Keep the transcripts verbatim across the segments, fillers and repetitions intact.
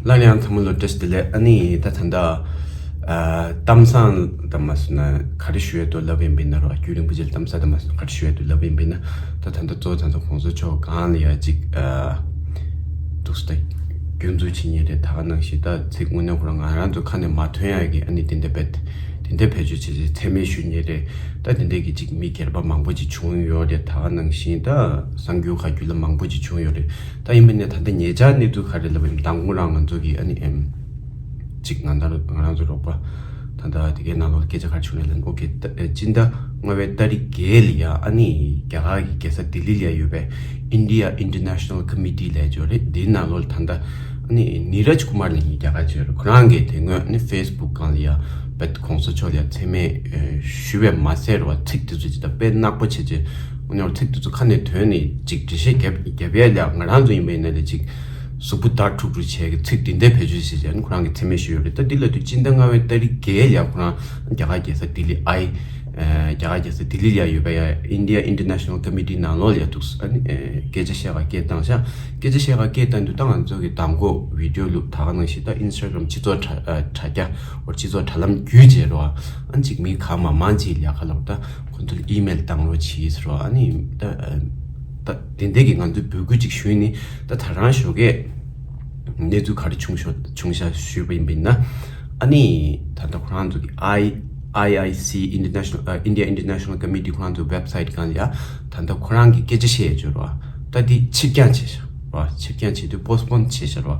སླར་ཡང་ཚང་མ་ལ་བཀྲ་ཤིས་བདེ་ལེགས། ཨ་ནི་ད་ད་ལྟ་ཨ་གཏམ་བཟང་དང་མ་སོང་ན་ག་རེ་ཞུ་ཡས་འདུག་ལབ་ཡིན་པ་ཡིན་ན་རོ། རྒྱུན་རིང་པོ་ཅིག་ལ་གཏམ་བཟང་དང་མ་སོང་ན་ག་རེ་ཞུ་ཡས་འདུག་ལབ་ཡིན་པ་ཡིན་ན། ད་ད་ལྟ་གཙོ་བོ་ད་ལྟ་གོང་ས་མཆོག་སྒང་ལ་ཡ་ཅིག་ཨ་འདུག་སེ་ད་སྐྱོན་འཛུགས་བྱེད་མཁན་རེད། ད་ག་ནང་བཞིན་ད་ཚིག་དངོས་གནས་ཁོ་རང་ང་རང་ཚོ་ཁ་ནས་མ་ཐོན་ཡག་གི་ཨ་ནི་དེ་འདྲ་བེད་དེ་འདྲ་བེད་སྤྱོད་བྱེད་བྱེད་མཚན་སྨད་ཞུ་མཁན་རེད། ད་དེ་འདྲ་གི་ཅིག་མི་སྒེར་པ་མང་པོ་ཅིག་བྱུང་ཡོད་རེད། ད་ག་ནང་བཞིན་ད་གསར་འགྱུར་ཁག་བརྒྱུད་ལ་མང་པོ་ཅིག་བྱུང་ཡོད་རེད། ད་ཡིན་པ་ནས་ད་ལྟ་ཉེ་ཆར་གནས་ཚུལ་ག་རེ་ལབ་པ་ཡིན་དང་པོ་རང་ང་ཚོ་གི་ཨ་ནི་ཨེམ་གཅིག་ང་ད་ང་རང་ཚོ་རོགས་པ་ད་ལྟ་དེ་གའི་ནང་ལོགས་སྐད་ཆ་ག་རེ་བྱུང་རེད་ལབ་ན། ཨོ་ཁེ་ད་ཨེ་སྤྱི་ཟླ་ལྔ་པའི་ཏ་རིག་བརྒྱད་ལ་ཡ་ཨ་ནི་རྒྱ་གར་གི་རྒྱལ་ས་ལྡི་ལི་ལ་ཡ་ཡོད་པའི་India International Committee ལབ་ཡ་ཅིག་ཡོད་རེད། དེའི་ནང་ལོགས་ལ་ད་ལྟ་ཨ་ནི་ནི་རཱཇ་ཀུ་མར་ལབ་མཁན་རྒྱ་གར་ཅིག་ཡོད་རེད། ཁོ་རང་གིས་དེ་སྔོན་ཨ་ནི་ཕེ་སི་བུག་སྒང་ལ་ཡ་བེད་གོང་ས་མཆོག་ལ་ཡ་མཚན་སྨད་ཨེ་ཞུས་པས་མ་ཟད་རོ། ཚིག་དེ་ཚོ་ཅིག་ད་དཔེ་ནག་པོ་བྱས་བྱས་དངོས་གནས་ཚིག་དེ་ཚོ་ཁ་ནས་ཐོན་ནས་ཅིག་འགྲེལ་བཤད་རྒྱབ་རྒྱབ་ཡས་ལ་ང་རང་ཚོ་ཡིན་པ་ཡིན་ན་ལས་ཅིག་གཟུགས་པོ་འདར་ཁྲུག་ཁྲུག་བྱས་ཀྱི་ཚིག་དེ་འདྲའི་བེད་སྤྱོད་བྱས་བྱས་ཁོ་རང་གིས་མཚན་སྨད་ཞུས་ཡོད་རེད། ད་འདི་ལ་དུས་སྤྱི་ཟླ་ལྔ་པའི་ཏ་རིག་བརྒྱད་ལ་ཡ་ཁོ་རང་རྒྱ་གར་རྒྱལ་ས་ལྡི་ལི་ཨའི་ཨེ་རྒྱ་གར་རྒྱལ་ས་ལྡི་ལི་ལ་ཡ་ཡོད་པ་ཡ་India International Committee ནང་ལོགས་ལ་ཡ་འདུག་ཨ་ནི་ཨེ་སྐད་ཆ་བཤད་ག་སྐད་བཏང་ཤག་སྐད་ཆ་བཤད་ག་སྐད་བཏང་དུས་ད་ང་ཚོ་གི་མདང་དགོང་བི་ཌི་ཡོ་བླུགས། ད་ག་ནང་བཞིན་ད་Instagram་སྤྱི་ཚོགས་དྲ་ཨ་དྲ་རྒྱ་འོ་སྤྱི་ཚོགས་དྲ་ལམ་བརྒྱུད་བྱས་རོ། ཨ་ནི་ཅིག་མི་གང་མང་མང་ཅིག་ལ་ཡ་ག་ལབ་ད་ཁོ་ཚོར་ཨི་མེལ་བཏང་རོགས་བྱེད་ཟེར་རོ། ཨ་ནི་ད་ད་དེ་འདྲ་གི་ང་ཚོས་འབོད་སྐུལ་ཅིག་ཞུས་ནི་ད་ད་རང་ཞོགས་ཀས་གནས་ཚུལ་ག་རེ་བྱུང་ཤོག་བྱུང་ཤག་ཞུས་པ་ཡིན་པ་ཡིན་ན། ཨ་ནི་ད་ལྟ་ཁོ་རང་ཚོ་གི་I- IIC International ཨ་India International Committee ཁོ་རང་ཚོ་ཝེབ་སའིཊ་སྒང་ལ་ཡ་ད་ལྟ་ཁོ་རང་གི་སྐད་ཆ་བཤད་ཡས་ཅིག་ཡོད་རེད་བ། ད་འདི་ཕྱིར་འགྱངས་བྱས་ཤག་རེད་བ། ཕྱིར་འགྱངས་བྱས་དུས་པོ་སི་པོན་བྱས་ཤག་རེད་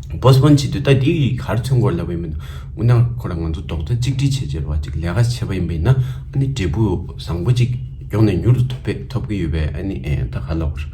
བ། པོ་སི་པོན་བྱེད་དུས་ད་འདི་ག་རེ་མཚོན་གྱི་ཡོད་ལབ་པ་ཡིན་པ་ཡིན་ན། དངོས་གནས་ཁོ་རང་ང་ཚོ་རྡོག་རྩ་གཅིག་སྒྲིལ་བྱས་བྱས་རེད་བ། ཅིག་ལས་ཀ་བྱས་པ་ཡིན་པ་ཡིན་ན་ཨ་ནི་འབྲས་བུ་བཟང་པོ་ཅིག་མགྱོགས་ནས་མྱུར་དུ་ཐོབ་པའི་ཐོབ་ཀྱི་ཡོད་པའི་ཨ་ནི་ཨེ་ད་ག་ལབ་ར་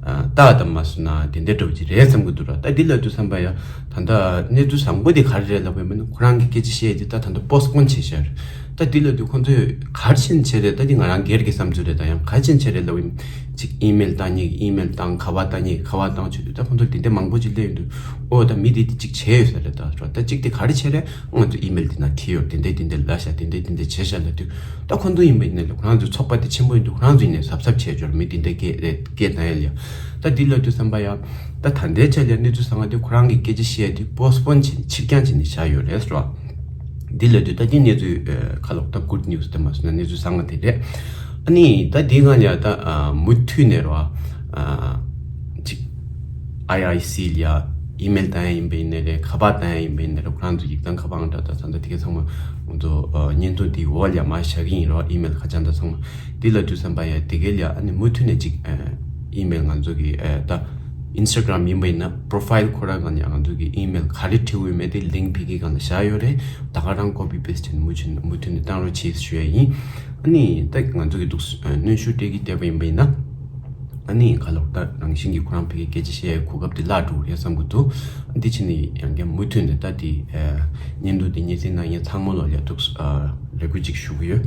ཨ་རྟགས་དང་མ་སོང་ན་དེ་འདྲའི་འདྲ་བོ་ཅིག་རེད་བསམ་གྱི་འདུག་ར། ད་འདི་ལབ་དུས་ཙམ་པ་ཡ་ད་ལྟ་གནས་ཚུལ་བཟང་པོ་དེ་ག་རེ་རེད་ལབ་པ་ཡིན་པ་ཡིན་ན། ཁོ་རང་གི་སྐད་ཆ་བཤད་དེ་ད་ད་ལྟ་པོ་སི་པོན་བྱས་བཞག་རེད། ད་འདི་ལབ་དུས་ཁོང་ཚོས་ག་རེ་བྱས་ནས་བྱས་རེད། ད་འདི་ང་རང་སྒེར་གྱི་བསམ་ཚུལ་རེད། ད་ཡང་ག་རེ་བྱས་ནས་བྱས་རེད་ལབ་པ་ཡིན། ཅིག་ཨི་མེལ་བཏང་མཁན་གྱིས་ཨི་མེལ་བཏང་། ག་པར་བཏང་མཁན་གྱིས་ག་པར་བཏང་བྱས་དུས་ད་ཁོང་ཚོ་དེ་འདྲ་མང་པོ་ཅིག་སླེབས་ཡོང་དུས་ཨོ་ད་མི་དེ་དེ་ཅིག་བྱས་ཡོད་ས་རེད། ད་ད་ཅིག་དེ་ག་རེ་བྱས་རེད། ང་ཚོ་ཨི་མེལ་དེ་ན་བྲིས་ཡོད། དེ་འདྲ་དེ་འདྲ་ལབ་ཤག་དེ་འདྲ་དེ་འདྲ་བྱས་ཤག་ལབ་དུས་ད་ཁོང་ཚོ་ཡིན་པ་ཡིན་ན་ལ་ཁོ་རང་ཚོའི་ཚོགས་པ་དེ་ཆེན་པོ་ཡིན་དུས་ཁོ་རང་ཚོ་ཡིན་ནའི་གཟབ་གཟབ་བྱས་འབྱོར། མི་དེ་འདྲ་སྐད་རེད་སྐད་བཏང་ཡ་ལ་ཡ། ད་འདི་ལབ་དུས་ཙམ་པ་ཡ་ད་ད་ལྟའི་ཆ་ལ་གནས་ཚུལ་བཟང་བ་དེ་ཁོ་རང་གི་སྐད་ཆ་བཤད་དེ་པོ་སི་པོན་བྱས་ནས་ཕྱིར་འགྱངས་བྱས་ནས་བཞག་ཡོད་རེད་ཟེར་བ། འདི་ལབ་དུས་ད་འདི་གནས་ཚུལ་ཨ་ག་ལབ་ད་གུཌ་ནིའུ་སི་དེ་མ་སོང་ན་གནས་ཚུལ་བཟང་བ་དེ་རེད། ཨ་ནི་ད་འདི་ང་ལ་ཡ་ད་ཨ་མུ་མཐུད་ནས་རོ་ཨ་ཅིག་ཨའི་ཨའི་སི་ལ་ཡ་ཨི་མེལ་བཏང་ཡ་ཡིན་པ་ཡིན་ནའི་རེད། ག་པར་བཏང་ཡ་ཡིན་པ་ཡིན་ནའི་རེད། ཁོ་རང་ཚོ་ཡིག་ཚང་ག་པར་ཨང་གྲངས་ད་ཚང་ད་དེ་ག་ཚང་མ་ང་ཚོ་ཨ་བརྙན་ཐུང་འདིའི་འོག་ལ་ཡ་མར་བཞག་གི་ཡིན་རོ། ཨི་མེལ་ཁ་བྱང་ད་ཚང་མ། འདི་ལབ་དུས་ཙམ་པ་ཡ་དེ་གའི་ལ་ཡ་ཨ་ནི་མུ་མཐུད་ནས་ཅིག་ཨ་ཨི་མེལ་ང་ཚོ་གི་ཨ་ད་ཨིན་སི་ཊ་གྷི་རམ་ཡིན་པ་ཡིན་ན་པོ་རོ་ཕའིལ་ཁོ་རང་ག་ལ་ཡ་ང་ཚོ་གི་ཨི་མེལ་ག་རེ་བྲིས་ཡོད་མེད་དེ་ལིངྐ་ཕ་གིའི་སྒང་ལ་བཞག་ཡོད་རེད། ད་ག་རང་ཀོ་པི་པེ་སི་ཊི་བྱས་ནས་མུ་མཐུད་ནས་མུ་མཐུད་ནས་བཏང་རོགས་བྱེད་ཞུ་ཡ་ཡིན། ཨ་ནི་ད་ང་ཚོ་གི་འདུག་སེ་གནོན་ཤུགས་སྤྲད་ཀྱི་བསྡད་པ་ཡིན་པ་ཡིན་ན། ཨ་ནི་ག་ལབ་ད་རང་བཞིན་གྱིས་ཁོ་རང་ཕ་གིའི་སྐད་ཆ་བཤད་ཡའི་གོ་སྐབས་དེ་བརླག་འགྲོ་གི་རེད་བསམ་གྱི་འདུག་འདི་བྱས་ནས་ཡང་བསྐྱར་མུ་མཐུད་ནས་ད་དེ་ཨ་བརྙན་ཐུང་དེ་སྙན་སེང་གནང་མཁན་ཚང་མ་ལོ་ལ་འདུག་སེ་ཨ་རེ་སྐུལ་ཅིག་ཞུ་གི་ཡོད།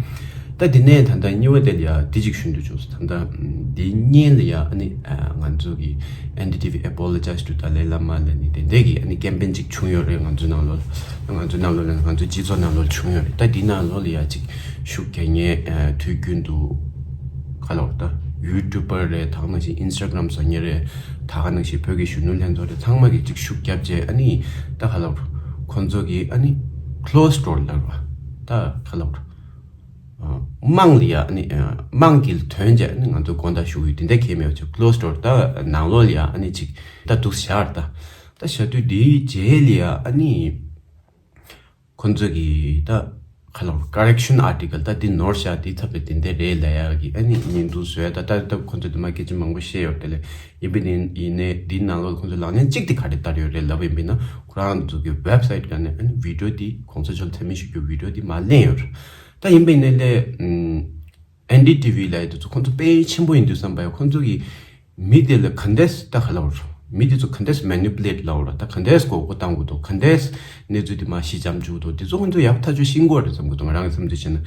ད་དེ་ནས་ད་ལྟ་གཉིས་པ་དེ་ལ་ཡ་དེ་ཅིག་ཞུ་འདོད་བྱུང་སོང་། ད་ལྟ་འདི་སྔོན་ལ་ཡ་ཨ་ནི་ཨ་ང་ཚོ་གི་ཨེན་ཌི་ཊི་ཝི་Apologies to Dalai Lama ལབ་ནི་དེ་འདྲའི་གི་ཨ་ནི་ཀེམ་པེན་ཅིག་བྱུང་ཡོད་རེད། ང་ཚོའི་ནང་ལོགས་ལ་ང་ཚོའི་ནང་ལོགས་ལ་ང་ཚོའི་སྤྱི་ཚོགས་ནང་ལོགས་ལ་བྱུང་ཡོད་རེད། ད་འདི་ནང་ལོགས་ལ་ཡ་ཅིག་ཤུགས་རྒྱག་མཁན་ཨ་དུས་རྒྱུན་དུ་ག་ལབ་ད་ཡུ་ཊུབ་པར་རེད། ད་ག་ནང་བཞིན་ཨིན་སི་ཊ་གྷི་རམ་བཟོ་མཁན་རེད། ད་ག་ནང་བཞིན་བོད་ཀྱི་གཞོན་ནུ་ལྷན་ཚོགས་རེད། ཚང་མ་གིས་ཅིག་ཤུགས་བརྒྱབ་བྱས་ཨ་ནི་ད་ག་ལབ་ཁོང་ཚོ་གིས་ཨ་ནི་ཀློ་སི་ཌོར་ལབ་ར་ད་ག་ལབ་ར་དམངས་ལ་ཡ་ཨ་ནི་དམངས་ཀྱི་དོན་བྱས་ཨ་ནི་ང་ཚོ་དགོངས་དག་ཞུ་གི་ཡོད། དེ་འདྲ་གལ་མེད་པ་ཅིག་ཀློ་སི་ཌོར་ད་ནང་ལོགས་ལ་ཡ་ཨ་ནི་ཅིག་ད་འདུག་བཞག་ད་ད་བཞག་དུས་དེའི་རྗེས་ལ་ཡ་ཨ་ནི། ཁོང་ཚོ་གིས་ད་ག་ལབ་ཀོ་རེག་ཤན་ཨར་ཊི་ཀལ་ད་འདི་ནོར་ཤག་འདི་ཚབ་པའི་དེ་འདྲ་རེད་ལབ་ཡག་གི་ཨ་ནི་བརྙན་ཐུང་བཟོས། ད་ད་ད་ཁོང་ཚོ་དེ་མ་སྐད་ཆ་མང་པོ་བཤད་ཡོད་རེད་དེ་ལས་ཡིན་པ་ནི་ཡིན་ནའི་འདིའི་ནང་ལོགས་ཁོང་ཚོ་ལག་ལེན་གཅིག་དེ་ག་རེ་བསྟར་ཡོད་རེད་ལབ་པ་ཡིན་པ་ན་ཁོ་རང་ཚོ་གི་ཝེབ་སའིཊ་སྒང་ནས་ཨ་ནི་བི་ཌི་ཡོ་འདི་གོང་ས་མཆོག་མཚན་སྨད་ཞུ་རྒྱུ་བི་ཌི་ཡོ་འདི་མར་ལེན་ཡོད་རེད། ད་ཡིན་པ་ཡིན་ནའི་ལས་ཨེན་ཌི་ཊི་ཝི་ལབ་ཡ་དེ་ཚོ་ཁོང་ཚོ་དཔེ་ཆེན་པོ་ཡིན་དུས་ཙམ་པ་ཡ་ཁོང་ཚོ་གི་མི་དེ་ལ་ག་འདྲས་ད་ག་ལབ་ར། མི་དེ་ཚོ་ག་འདྲས་མེ་ནི་པུ་ལེཊ་ལབ་ར། ད་ག་འདྲས་མགོ་སྐོར་བཏང་དགོས་འདུག་ག་འདྲས་གནས་ཚུལ་དེ་མར་ཞི་འཇམ་བཅུག་འདུག་དེ་ཚོ་ཁོང་ཚོ་ཡག་ཐག་ཆོད་ཤེས་ཀྱི་ཡོད་རེད་བསམ་གྱི་འདུག་ང་རང་གི་བསམ་ཚུལ་བྱས་ན།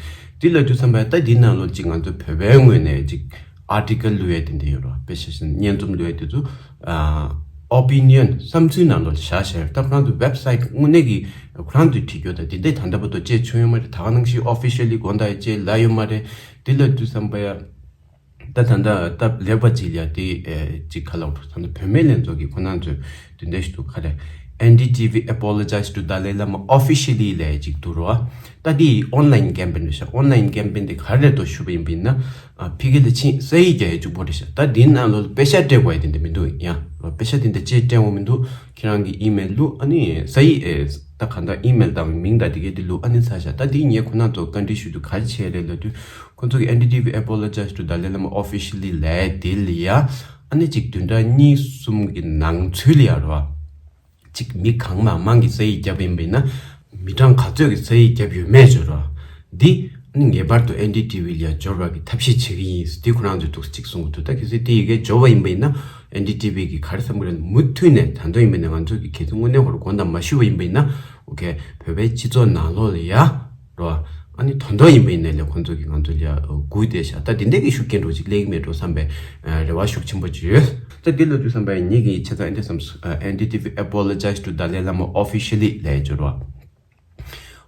དེ་ལབ་དུས་ཙམ་པ་ད་འདི་ནང་ལོགས་ཅིག་ང་ཚོ་བོད་པའི་ངོས་ནས་ཅིག་ཨར་ཊི་ཀལ་བླུག་ཡས་དེ་འདྲ་ཡོད་ར། དཔེ་ཆ་བཞག་ན་སྙན་རྩོམ་བླུག་ཡས་དེ་ཚོ་ཨ་ཨོ་པི་ནི་ཡོན་བསམ་ཚུལ་ནང་ལོགས་བཞག་བཞག་ད་ཁོ་རང་ཚོ་ཝེབ་སའིཊ་དངོས་གནས་ཀྱི་ཁོ་རང་ཚོས་བྲིས་རྒྱུ་ད་དེ་འདྲས་ད་ལྟ་བར་དུ་བྱས་བྱུང་ཡོད་མ་རེད། ད་ག་ནང་བཞིན་ཨོ་ཕི་ཤལ་ལི་དགོངས་དག་ཡས་བྱས་ལབ་ཡོད་མ་རེད། དེ་ལབ་དུས་ཙམ་པ་ཡ། ད་ད་ལྟ་སྟབས་ལེགས་པ་ཅིག་ལ་དེ་ཨེ་ཅིག་ག་ལབ་ད་ལྟ་བུད་མེད་ལྷན་ཚོགས་ཀྱི་ཁོ་ན་ཚོས་དེ་འདྲ་ཞིག་འདུག་ག་རེ་ N D T V apologize to Dalai Lama officially ལས་ཅིག་འདུག་རོ། ད་དེ་ཨོན་ལན་ཀེམ་པེན་རེད་ཤག་ཨོན་ལན་ཀེམ་པེན་དེ་ག་རེ་རེད་འདུག་ཞུ་བ་ཡིན་པ་ཡིན་ན། ཨ། ཕ་གི་ལ་ཕྱིན་ས་ཡིག་རྒྱག་ཡ་གཅིག་པོ་རེད་ཤག་ད་དེའི་ནང་ལོགས་ལ་པེ་ཤ་སྤྲད་དགོས་ཡ་དེ་འདྲ་མི་འདུག་ཡ། པེ་ཤ་དེ་འདྲ་ཅིག་སྤྲད་འོང་མི་འདུག་ཁྱེད་རང་གི་ཨི་མེལ་བླུགས། ཨ་ནི་ས་ཡིག་ཨེ། ད་གང་ལྟར་ཨི་མེལ་དང་མིང་དང་དེ་གའི་དེ་བླུགས། ཨ་ནི་ཚར་ཤག་ད་དེ་ངས་ཁོ་ན་ཚོ་བཀའ་འདྲི་ཞུ་དུས་ག་རེ་བྱས་རེད་ལབ་དུས། ཁོ་ཚོ་གི་N D T V apologize to Dalai Lama officially ལབ་དེ་ལ་ཡ། ཨ་ནི་ཅིག་བདུན་ཕྲག་གཉིས་གསུམ་གི་ནང་ཚུད་ལ་ཡ་རོ། ཅིག་མི་གང་མང་མང་གིས་ས་ཡིག་བརྒྱབ་ཡིན་པ་ཡིན་ན། མི་གྲངས་ག་ཚོད་ཀྱིས་ས་ཡིག་བརྒྱབ་ཡོད་མེད་བརྗོད་རོགས། འདི་ངེས་པར་དུ་N D T V ལ་ཡ་འབྱོར་བ་གི་ཐབས་ཤེས་བྱེད་ཀྱི་ཡིན། འདི་ཁོ་རང་ཚོས་འདུག་ཅིག་གསུང་གི་འདུག་ད་གལ་སྲིད་དེ་ཡི་གེ་འབྱོར་བ་ཡིན་པ་ཡིན་ན། N D T V གིས་ག་རེ་བསམ་གི་རེད། མུ་མཐུད་ནས་ད་དུང་ཡིན་པ་ཡིན་ན་ང་ཚོ་གི་གལ་སྲིད་དངོས་གནས་ཧོར་དགོངས་དག་མ་ཞུས་པ་ཡིན་པ་ཡིན་ན། ཨོ་ཁེ། བོད་པའི་སྤྱི་ཚོགས་ནང་ལོགས་ལ་ཡ། རོ། ཨ་ནི་དོན་དག་ཡིན་པ་ཡིན་ནའི་ལས་ཁོང་ཚོ་གིས་ང་ཚོ་ལ་ཡ་སྒུག་བསྡད་ཤག་ད་དེ་འདྲ་གི་ཤུགས་རྐྱེན་འགྲོ་ཅིག་སླེབས་ཀྱི་མེད་འགྲོ་བསམ་པའི་རེ་བ་ཤུགས་ཆེན་པོ་ཅིག་ཡོད། ད་འདི་ལ་དུས་བསམ་པའི་ངེད་ཀྱི་ཆེ་ཚང་ཨེ་འདྲ་བསམ། N D T V apologize to Dalai Lama officially ལས་བརྗོད་རོགས།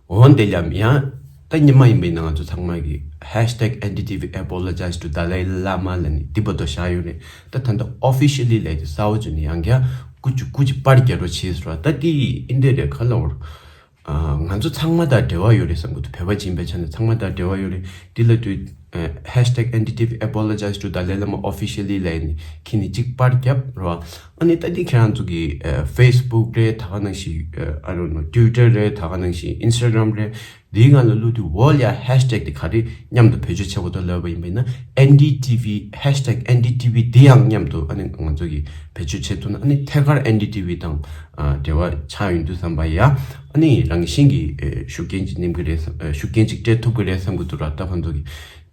འོན་ཏེ་ལམ་ཡང་། ད་ཉི་མ་ཡིན་པའི་ནང་ང་ཚོ་ཚང་མ་གི་hashtag N D T V apologize to Dalai Lama ལ་ནི་འདི་བར་དུ་བཞག་ཡོད་རེད། ད་ད་ལྟ་officially ལས་དེ་གསར་པ་བྱུང་ནས་ཡང་བསྐྱར་སྐུ་མཁྱེན་སྐུ་མཁྱེན་པར་རྒྱག་རོགས་བྱས་ཟེར་བ། ད་དེ་ཨིན་དེ་རེད་ག་ལ་འོར། ང་ཚོ་ཚང་མ་དང་འབྲེལ་བ་ཡོད་རེད་བསམ་གི་འདུག་བོད་པ་ཡིན་པའི་ཆ་ནས་ཚང་མ་དང་འབྲེལ་བ་ཡོད་རེད། འདི་ལ་དུས། Hashtag N D T V apologize to Dalai Lama officially ལས་ནི་ཁྱེད་ནི་གཅིག་པར་རྒྱབ་རོགས། ཨ་ནི་ད་འདི་ཁྱེད་རང་ཚོ་གི་Facebook རེད། ད་ག་ནང་བཞིན་I don't know Twitter རེད། ད་ག་ནང་བཞིན་Instagram རེད། འདིའི་ནང་ལ་བླུགས་དུས་འོག་ལ་ཡ་hashtag དེ་ག་རེ་མཉམ་དུ་བེད་སྤྱོད་བྱེད་དགོས་འདུག་ལབ་པ་ཡིན་པ་ཡིན་ན། N D T V hashtag N D T V འདི་ཡང་མཉམ་དུ་ཨ་ནི་ང་ཚོ་གི་བེད་སྤྱོད་བྱེད་ཐུབ་ན། ཨ་ནི་ཐད་ཀར་N D T V དང་འབྲེལ་བ་ཆགས་ཡོང་དུས་བསམ་པ་ཡ། ཨ་ནི་རང་བཞིན་གྱི་ཤུགས་རྐྱེན་ཅིག་སླེབས་ཀྱི་རེད་བསམ། ཤུགས་རྐྱེན་ཅིག་སྤྲད་ཐུབ་ཀྱི་རེད་བསམ་གྱི་འདུག་ར། ད་ཁོང་ཚོ་གི་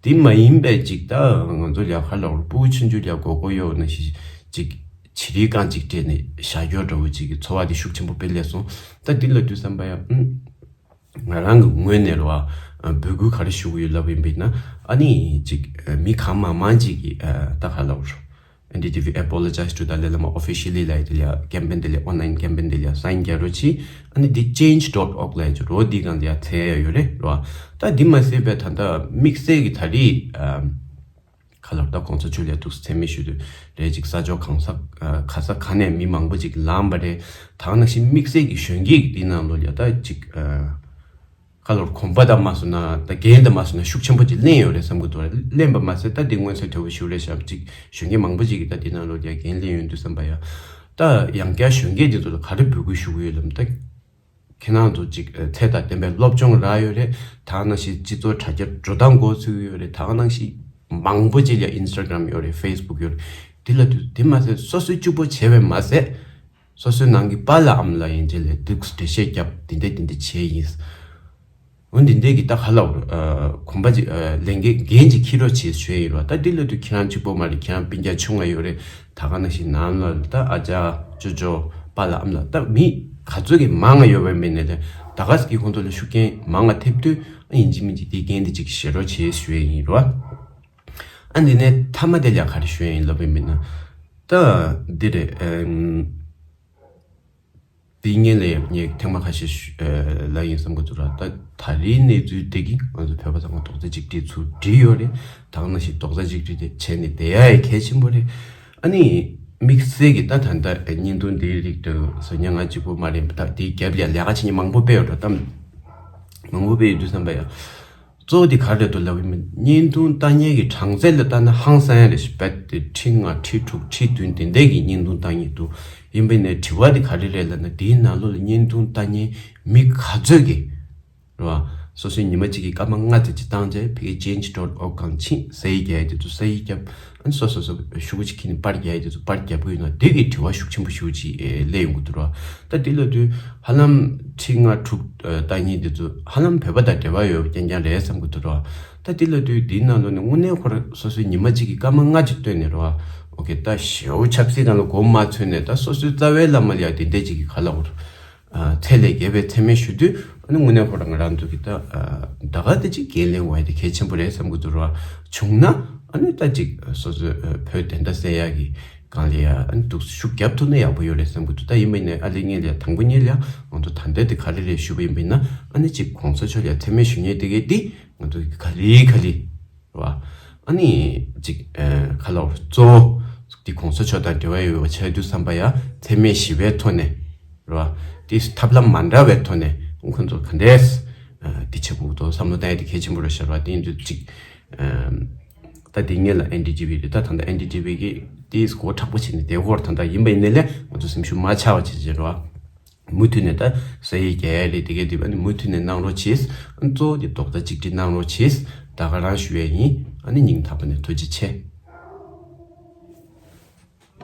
དེ་མ་ཡིན་པའི་ཅིག་ད་ང་ཚོ་ལ་ཡ་ག་ལ་འོར་ཕྲུ་གུ་ཆུང་ཆུང་ལ་ཡ་མགོ་སྐོར་གཡོག་ནང་བཞིན་ཅིག་བྱི་རིལ་རྐང་གཅིག་སྤྲད་ནས་བཞག་རྒྱུ་འདྲ་བོ་ཅིག་གི་ཚོར་བ་དེ་ཤུགས་ཆེན་པོ་དཔེ་སླེབས་སོང་། ད་འདི་ལ་དུས་བསམ་པ་ཡ། ཨུམ། ང་རང་གི་ངོས་ནས་རེད་བ། འབོད་སྐུལ་ག་རེ་ཞུ་གི་ཡོད་ལབ་ཡིན་པ་ཡིན་ན། ཨ་ནི་ཅིག་མི་གང་མང་མང་ཅིག་གིས་ད་ག་ལ་འོར། N D T V apologize to Dalai Lama officially ལབ་ཡ་དེ་ལ་ཡ་ཀེམ་པེན་དེ་ལ་ཡ་ཨོན་ལན་ཀེམ་པེན་དེ་ལ་ཡ་སའིན་རྒྱག་རོགས་གྱིས། ཨ་ནི་འདི་change dot org ལབ་ཡ་ཅིག་རོ། འདི་སྒང་ལ་ཡ་འཚོལ་ཡ་ཡོད་རེད་རོ། ད་འདི་མ་ཟད་པའི་ད་ལྟ་དམིགས་བསལ་གྱི་ད་རེས་ཨ། ག་ལ་འོར་ད་གོང་ས་མཆོག་ལ་ཡ་ཐུགས་མཚན་སྨད་ཞུ་དུས་རེད། ཅིག་ས་ཕྱོགས་གང་ས་ག་ས་ག་ནས་མི་མང་པོ་ཅིག་ལངས་པ་རེད། ད་ག་ནང་བཞིན་དམིགས་བསལ་གྱི་གཞོན་སྐྱེས་ཀྱི་འདི་ནང་ལོགས་ལ་ཡ་ད་ཅིག་ཨ། ག་ལ་འོར་གོམ་པ་དང་མ་སོང་ན་ད་འགན་དང་མ་སོང་ན་ཤུགས་ཆེན་པོ་ཅིག་ལེན་ཡོད་རེད་བསམ་གྱི་འདུག་ར། ལེན་པ་མ་ཟད་ད་འདི་མངོན་གསལ་དོད་པོ་ཞིག་རེད་ཤག་ཅིག་གཞོན་སྐྱེས་མང་པོ་ཅིག་གིས་ད་འདི་ནང་ལོགས་ལ་ཡ་འགན་ལེན་ཡོང་དུས་བསམ་པ་ཡ། ད་ཡང་བསྐྱར་གཞོན་སྐྱེས་འདི་ཚོ་ལ་ག་རེ་འབོད་སྐུལ་ཞུ་གི་ཡོད་ལབ་ན། ད་ཁྱེད་རང་ཚོ་ཅིག་ཨ། ཚད་དང་ལྡན་པའི་སློབ་སྦྱོང་རག་ཡོད་རེད། ད་ག་ནང་བཞིན་སྤྱི་ཚོགས་དྲ་རྒྱ་འགྲོ་སྟངས་མགོ་ཚོས་ཀྱི་ཡོད་རེད། ད་ག་ནང་བཞིན་མང་པོ་ཅིག་ལ་ཡ་Instagram ཡོད་རེད། Facebook ཡོད་རེད། འདི་ལ་དུས་དེ་མ་ཟད་སོ་སོའི་གཅིག་པོ་བྱས་པས་མ་ཟད། སོ་སོའི་ནང་གི་པཱ་ལགས་ཨ་མ་ལགས་ཡན་ཆད་ལ་འདུག་འགྲེལ་བཤད་བརྒྱབ། འདི་འདྲ་འདི་འདྲ་བྱས་ཡིན། འོ་འདི་འདྲ་གི་ད་ག་ལ་འོར་ཨ། གོམ་པ་ཅིག་ཨ། ལས་འགན་འགན་ཅིག་འཁྱེར་རོགས་བྱེད་ཞུ་ཡ་ཡིན་རོ། ད་འདི་ལ་དུས་ཁྱེད་རང་གཅིག་པོ་མ་རེད། ཁྱེད་རང་སྤུན་ཀྱག་ཆུང་ང་ཡོད་རེད། ད་ག་ནང་བཞིན་ནང་ལ་ད་ཨ་ཅག་ཅོ་ཅོ་པཱ་ལགས་ཨ་མ་ལགས་ད་མི་ག་ཚོད་ཀྱི་མང་ང་ཡོད་པ་མེད་ནས་ད་ག་ས་གི་ཁོང་ཚོ་ལ་ཤུགས་རྐྱེན་མང་ང་ཐེབས་དུས་ཨ། ཡིན་གཅིག་མིན་གཅིག་འདི་འགན་འདི་ཅིག་བཞེས་རོགས་བྱེད་ཞུ་ཡ་ཡིན་རོ། ཨ་འདི་ནས་མཐའ་མ་དེ་ལ་ག་རེ་ཞུ་ཡ་ཡིན་ལབ་པ་ཡིན་ན། ད་འདི་རེད་ཨ། དེ་སྔོན་ལ་ངས་ཐེངས་མ་ཁ་ཤས་ལབ་ཡིན་བསམ་གྱི་འདུག་ར། ད་ད་རེས་གནས་ཚུལ་དེ་གིས་ང་ཚོ་བོད་པ་ཚང་མ་རྡོག་རྩ་གཅིག་སྒྲིལ་ཚུར་སྒྲིལ་ཡོད་རེད། ད་ག་ནང་བཞིན་རྡོག་རྩ་གཅིག་སྒྲིལ་དེ་བྱས་ནས་བསྡད་ཡ་ཡི་གལ་ཆེན་པོ་རེད། ཨ་ནི་དམིགས་བསལ་གྱི་ད་ད་ལྟ་བརྙན་ཐུང་འདིའི་རིགས་དུ་བཟོ་མཁན་ང་གཅིག་པུ་མ་རེད། ད་དེའི་རྒྱབ་ལ་ལས་ཀ་བྱེད་མཁན་མང་པོ་དཔེ་ཡོད་འགྲོ། ད་མང་པོ་དཔེ་ཡོད་དུས་བསམ་པ་ཡ། གཙོ་བོ་དེ་ག་རེ་རེད་འདུག་ལབ་ཡིན་པ། བརྙན་ཐུང་ལྟ་མཁན་གྱི་གྲངས་ཚད་ལ་ལྟ་ན་ཧང་སང་ཡ་རེད་ཤག་རྦད་དེ་ཁྲི་ལྔ་ཁྲི་དྲུག་ཁྲི་བདུན་དེ་འདྲས་ཀྱི་བརྙན་ཐུང་ལྟ་མཁན་འདུག་ཡིན་པ་ནས་དྲི་བ་དེ་ག་རེ་རེད་ལབ་ན། དེའི་ནང་ལོགས་ལ་བརྙན་ཐུང་ལྟ་མཁན་མི་ག་ཚོད་ཀྱིས་རེད་བ། སོ་སོའི་ཉི་མ་གཅིག་གི་སྐར་མ་ལྔ་ཙམ་ཅིག་བཏང་རྗེས་ཕ་གིའི་change dot org སྒང་ཕྱིན། ས་ཡིག་རྒྱག་ཡ་དེ་ཚོ་ས་ཡིག་བརྒྱབ། ཨ་ནི་སོ་སོ་སོ་ཤུགས་ཅིག་ཁྱེར་ནས་པར་རྒྱག་ཡ་དེ་ཚོ་པར་རྒྱབ་ཀྱི་ཡོད་ན་དེ་གི་དྲི་བ་ཤུགས་ཆེན་པོ་ཞེ་པོ་ཅིག་ཨེ་སླེབས་ཡོང་གི་འདུག་ར། ད་དེ་ལབ་དུས་ཧ་ལམ་ཁྲི་ལྔ་དྲུག་ཨེ་ལྟ་མཁན་དེ་ཚོ་ཧ་ལམ་བོད་པ་དང་འབྲེལ་བ་ཡོད་རྐྱང་རྐྱང་རེད་བསམ་གི་འདུག་ར། ད་དེ་ལབ་དུས་དེའི་ནང་ལོགས་ནས་དངོས་གནས་ཁོ་རང་སོ་སོའི་ཉི་མ་གཅིག་གི་སྐར་མ་ལྔ་ཅིག་བཏོན་ནས་ར། ཨོ་ཁེ། ད་ཞེ་པོ་ཆབ་སྲིད་ནང་ལ་མགོ་མ་ཚོས་ནས་ད་སོ་སོའི་རྩ་བའི་བླ་མ་ལ་ཡ་དེ་འདྲས་ཅིག་གི་ག་ལབ་དགོས་རེད། ཚད་ལས་བརྒལ་བའི་མཚན་སྨད་ཞུ་དུས་ཨ་ནི་དངོས་གནས་ཁོ་རང་ང་རང་ཚོ་གི་ད་ད་ག་དེ་ཅིག་འགན་ལེན་འོས་དེ་གལ་ཆེན་པོ་རེད་བསམ་གི་འདུག་ར། བྱུང་ན་ཨ་ནི་ད་ཅིག་སོ་སོའི་བོད་དོན་དག་སེལ་ཡག་གི་སྒང་ལ་ཡ་ཨ་ནི་འདུག་ཤུགས་རྒྱབ་ཐུབ་ན་ཡག་པོ་ཡོད་རེད་བསམ་གི་འདུག་ད་ཡིན་པ་ཡིན་ནའི་ཨ་ལས་ངས་ལ་ཡ་དང་པོ་ཉིད་ལ་ཡ་ང་ཚོ་ད་ལྟ་དེ་ག་རེ་རེད་ཞུ་བ་ཡིན་པ་ཡིན་ན། ཨ་ནི་ཅིག་གོང་ས་མཆོག་ལ་ཡ་མཚན་སྨད་ཞུ་མཁན་དེ་གས་དེ་ང་ཚོ་ག་ལེ་ག་ལེ་རེད་བ། ཨ་ནི་ཅིག་ཨ་ག་ལབ་དགོས་རེད། གཙོ་བོ་དེ་གོང་ས་མཆོག་དང་འབྲེལ་བ་ཡོད་པ་ཆགས་དུས་བསམ་པ་ཡ་མཚན་སྨད་ཞི་བའི་ཐོག་ནས་ རེད་བ། དེ་ཐབས་ལམ་མ་འདྲ་བའི་ཐོག་ནས་ཁོང་ཚོ་ག་འདྲས་དེ་བྱེད་དགོས་འདུག་བསམ་བློ་བཏང་ཡ་དེ་གལ་ཆེན་པོ་རེད་ཤག་རེད་བ། དེ་ཡིན་དུས་ཅིག་ད་དེ་ངེད་ལ་ཨེན་ཌི་ཇི་བི་རེད། ད་ད་ལྟ་ཨེན་ཌི་ཇི་བི་གིས་དེ་མགོ་མཁྲེགས་པོ་བྱས་ནས་དེ་སྐོར་ད་ལྟ་ཡིན་པ་ཡིན་ནའི་ལས་ང་ཚོ་སེམས་ཤུགས་མ་ཆག་པ་བྱེད་བྱེད་རེད་བ། མུ་མཐུད་ནས་ད་ས་ཡིག་རྒྱག་ཡ་རེད། དེ་གས་དེ་བ་ནི་མུ་མཐུད་ནས་གནང་རོགས་གྱིས། གཙོ་བོ་དེ་རྡོག་རྩ་གཅིག་སྒྲིལ་གནང་རོགས་གྱིས། ད་ག་རང་ཞུ་ཡ་ཡིན། ཨ་ནི་སྙིང་ཐག་པ་ནས་ཐུགས་རྗེ་ཆེ།